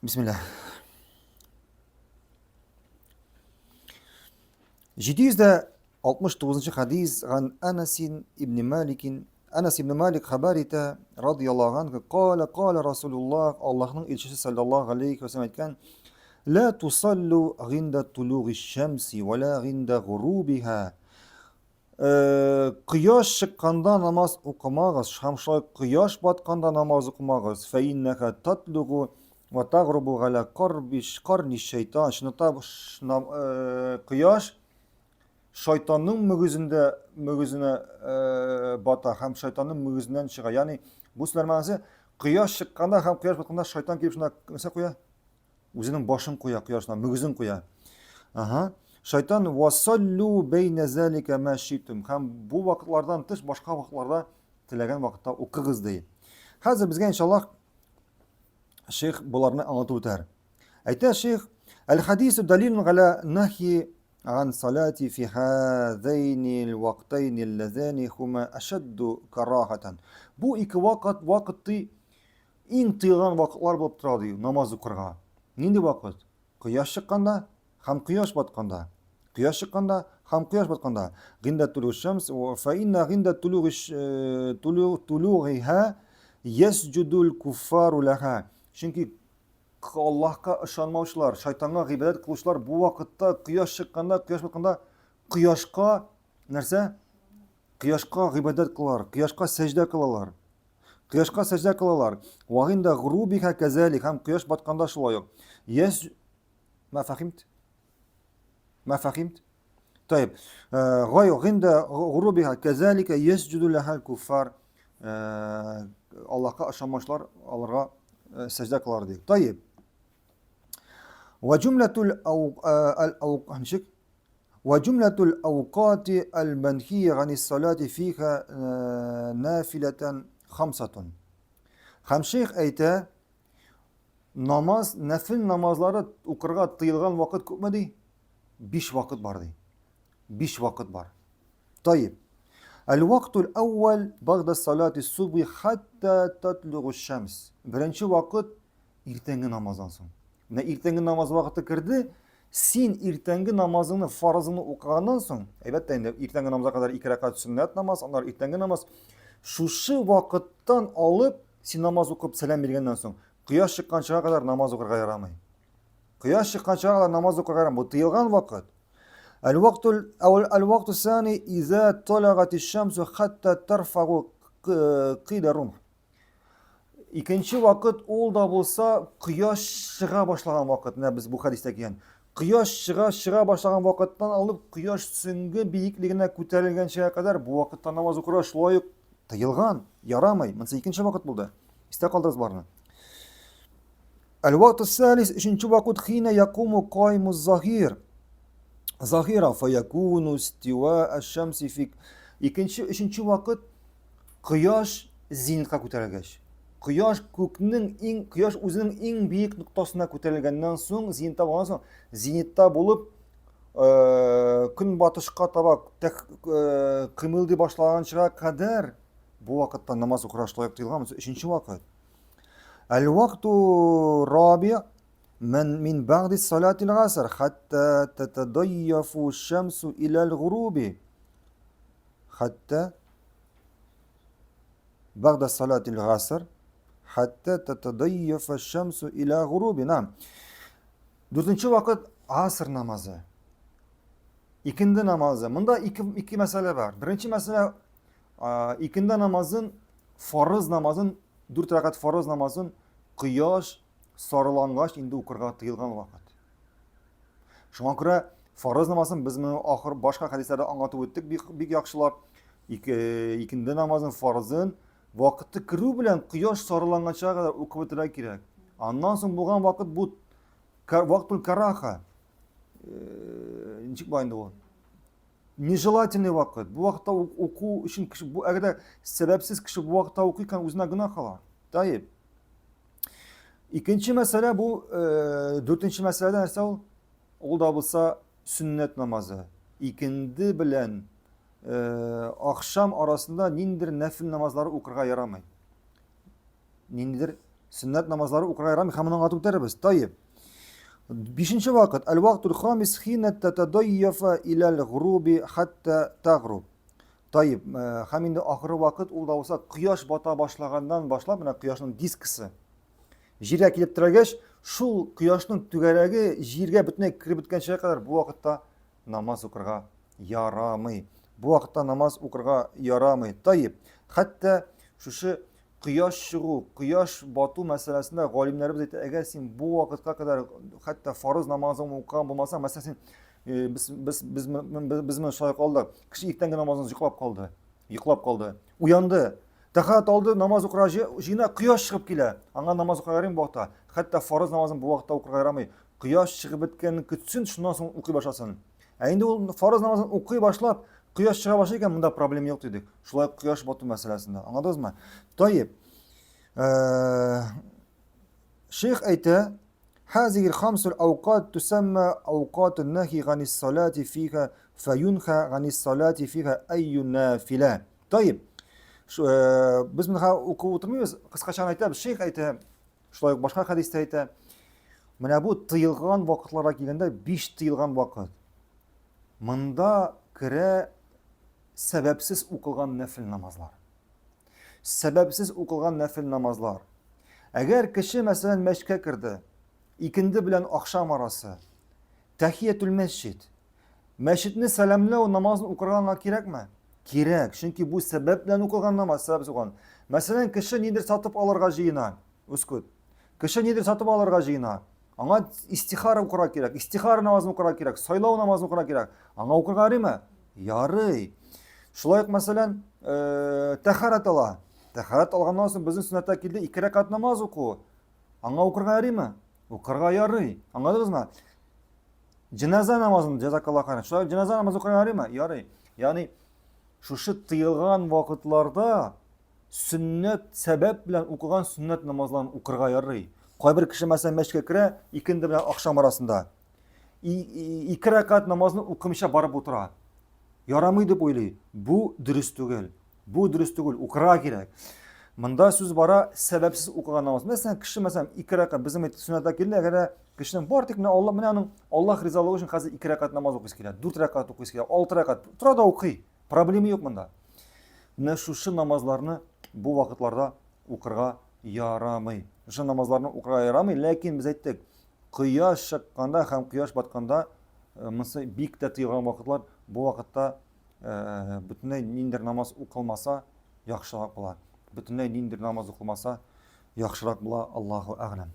Бисмилла. 769 хадис ган Анасин ибн Маликин Анас ибн Малик хәбәр итә, радияллаһу анху, кала кала Расулуллаһ, Аллаһның илчесе саллаллаһу алейхи ва сәлләм әйткән, Ла тусаллу гинда тулуги шәмси ва ла гинда гурубиха. Э, кояш чыкканда намаз укымагыз һәм шулай кояш батканда намаз укымагыз. Фәиннәһә татлугу ва тагрубу галя карбиш карни шайтан. Чынлыкта э, кояш шайтанның мөгезендә мөгезенә э, бата һәм шайтанның мөгезеннән чыга. Ягъни бу сүзләр мәгънәсе кояш чыкканда һәм кояш батканда шайтан килеп шунда нәрсә куя? Үзенең башын куя кояшына, мөгезен куя. Ага. Шайтан васаллу бәйнә залика ма шитум. Һәм бу вакытлардан тыш башка вакытларда теләгән вакытта укыгыз ди. Хәзер безгә иншаллаһ шейх боларны аңлатып үтәр. Әйтә шейх, Әл-хадису далилун галя нахи ган салати фи хазайни вактайни аллазани хума ашадду карахатан. Бу ике вакыт вакыты Иң тыелган вакытлар булып тора ди намаз укырга. Нинди вакыт? Кояш чыкканда һәм кояш батканда. Кояш чыкканда һәм кояш батканда. Гинда тулу шамс ва фа инна гинда тулугы э, тулугиха ясҗудул куффару лаха. Чөнки Аллаһка ышанмаучылар, шайтанга гыйбадәт кылучылар бу вакытта кояш чыкканда, кояш батканда кояшка нәрсә? Кояшка гыйбадәт кылалар, кояшка сәҗдә кылалар. Кояшка сәҗдә кылалар. Вагинда грубиха казалик һәм кояш батканда шулай ук. Яс Ма фахимт? Ма фахимт? Тайб. Э, гай гинда грубиха казалика ясҗуду лаха куфар. Э, Аллаһка ышанмаучылар аларга э, сәҗдә кылар ди. Тайб. Ва җумлатул ау ничек? Ва җумлатул аукати аль-манхия ганис салати фиха нафилатан хамсатун. Һәм шейх әйтә, намаз, нәфил намазлары укырга тыелган вакыт күпме ди? Биш вакыт бар ди. Биш вакыт бар. Таиб. Әл-вактул әүвәл багда салати субхи хатта татлугу шамс. Беренче вакыт иртәнге намаздан соң. Менә иртәнге намаз вакыты керде, син иртәнге намазыңны, фарызыңны укыганнан соң, әлбәттә инде иртәнге намазга кадәр ике рәкәгать сөннәт намаз, аннары иртәнге намаз. Шушы вакыттан алып, син намаз укып сәлам биргәннән соң, кояш чыкканчыга кадәр намаз укырга ярамый. Кояш чыкканчыга кадәр намаз укырга ярамый. Бу тыелган вакыт. Әл-вактул әл-вакту сани иза талагати шамсу хатта тарфагу кыйда румх. Икенче вакыт ул да булса кояш чыга башлаган вакыт. Менә без бу хәдистә килгән. Кояш чыга чыга башлаган вакыттан алып кояш сөңге биеклегенә күтәрелгәнчегә кадәр бу вакытта намаз укырга шулай ук тыелган, ярамый. Монысы икенче вакыт булды. Истә калдыгыз барны. Әл-вакыт салис өченче вакыт хина якуму кайму захир. Захира фаякуну истива аш-шамси фик. Икенче, өченче вакыт Кояш зенитка күтәрелгәч, кояш күкнең иң, кояш үзенең иң биек ноктасына күтәрелгәннән соң, зенитта булганнан соң, зенитта булып, э, көнбатышка таба тәк, э, кыймылдый башлаганчыга кадәр бу вакытта намаз укырга шулай ук тыелган, өченче вакыт. Әл-вакту раби мин мин бәгъди салатил гаср хатта татадайяфу шамсу иләл гуруби. Хәтта бәгъдә салатил гаср хәтта татадайяфа шамсу иля гуруби. Нам. Дүртенче вакыт аср намазы. Икенде намазы. Монда ике, ике мәсьәлә бар. Беренче мәсьәлә икенде намазын фарыз намазын, дүрт рәкәт фарыз намазын кояш сарылангач инде укырга тыелган вакыт. Шуңа күрә фарыз намазын без моны ахыр башка хәдисләрдә аңлатып үттек бик, бик яхшылап. Ике, икенде намазын фарызын вакыты керү белән кояш сарыланганча кадәр укып бетерергә кирәк. Аннан соң булган вакыт бу вактул караха. Э, ничек була инде ул? Нежелательный вакыт. Бу вакытта уку өчен кеше бу әгәр дә сәбәпсез кеше бу вакытта укый икән, үзенә гөнаһ кала. Таиб. Икенче мәсьәлә бу, э, дүртенче мәсьәлә нәрсә ул? Ул да булса сөннәт намазы. Икенде белән э, ахшам арасында ниндидер нәфил намазлары укырга ярамый. Ниндидер. Сөннәт намазлары укырга ярамый һәм моны аңлатып үтәрбез. Таеп. Бишенче вакыт. Әл-вактул хамис хина татадайяфа иләл груби хатта тагруб. Таеп. Э, һәм инде ахыры вакыт ул да булса кояш бата башлаганнан башлап, менә кояшның дискысы җиргә килеп терәлгәч, шул кояшның түгәрәге җиргә бөтенләй кереп беткәнчә кадәр бу вакытта намаз укырга ярамый. Бу вакытта намаз укырга ярамый. Таеп. Хәтта шушы кояш чыгу, кояш бату мәсьәләсендә галимнәребез әйтә, әгәр син бу вакытка кадәр хәтта фарыз намазын укыган булмасаң, мәсәлән, син э, без без без без моны шулай калдык. Кеше иртәнге намазын йоклап калды. Йоклап калды. Уянды. Тәхәрәт алды, намаз укырга җыена, кояш чыгып килә. Аңа намаз укырга ярыймы бу вакытта? Хәтта фарыз намазын бу вакытта укырга ярамый. Кояш чыгып беткәнен көтсен, шуннан соң укый башласын. Ә инде ул фарыз намазын укый башлап, кояш чыга башлый икән, монда проблема юк дидек. Шулай кояш бату мәсьәләсендә. Аңладыгызмы? Таип. Э, шейх әйтә, هذه الخمس الأوقات تسمى أوقات النهي عن الصلاة فيها فينهى عن الصلاة فيها أي نافلة. Таип. Э, без моны укып утырмыйбыз, кыскача әйтәбез. Шейх әйтә, Шулай ук башка хәдистә әйтә, менә бу тыелган вакытларга килгәндә, биш тыелган вакыт. Монда керә сәбәпсез укылган нәфил намазлар. Сәбәпсез укылган нәфил намазлар. Әгәр кеше, мәсәлән, мәчкә керде, икенде белән ахшам арасы, тәхиятүл мәсҗид, Мәчетне сәламләү намазын укырга аңа кирәкме? Кирәк, чөнки бу сәбәп белән укылган намаз, сәбәпсез укылган. Мәсәлән, кеше нидер сатып алырга җыена. Үскүт. Кеше нидер сатып алырга җыена. Аңа истихара укырга кирәк, истихара намазын укырга кирәк, сайлау намазын укырга кирәк. Аңа укырга ярыймы? Ярый. Шулай ук, мәсәлән, э, тәхәрәт ала. Тәхәрәт алганнан соң безнең сөннәттә килде ике рәкәгать намаз уку. Аңа укырга ярыймы? Укырга ярый. Аңладыгызмы? Җеназа намазын җазакаллаһ хайран. Шулай җеназа намазы укырга ярыймы? Ярый. Ягъни шушы тыелган вакытларда сөннәт сәбәп белән укыган сөннәт намазларын укырга ярый. Кайбер кеше мәсәлән мәчеткә керә, икенде белән ахшам арасында. Ике рәкәгать намазны укымыйча барып утыра. Ярамый дип уйлый. Бу дөрес түгел. Бу дөрес түгел, укырга кирәк. Монда сүз бара сәбәпсез укыган намаз. Мәсәлән, кеше мәсәлән ике рәкәгать безнең бит сөннәттә килде, әгәр дә кешенең бар тик менә Алла менә аның Аллаһ ризалыгы өчен хәзер ике рәкәгать намаз укыйсы килә, дүрт рәкәгать укыйсы килә, алты рәкәгать. Тора да укый. Проблема юк монда. Менә шушы намазларны бу вакытларда укырга ярамый. Шушы намазларны укырга ярамый, ләкин без әйттек, кояш чыкканда һәм кояш батканда э, монысы бик тә тыелган вакытлар, бу вакытта Э, бөтенләй ниндер намаз укылмаса яхшырак була. Бөтенләй ниндер намаз укылмаса яхшырак була, Аллаһу әгъләм.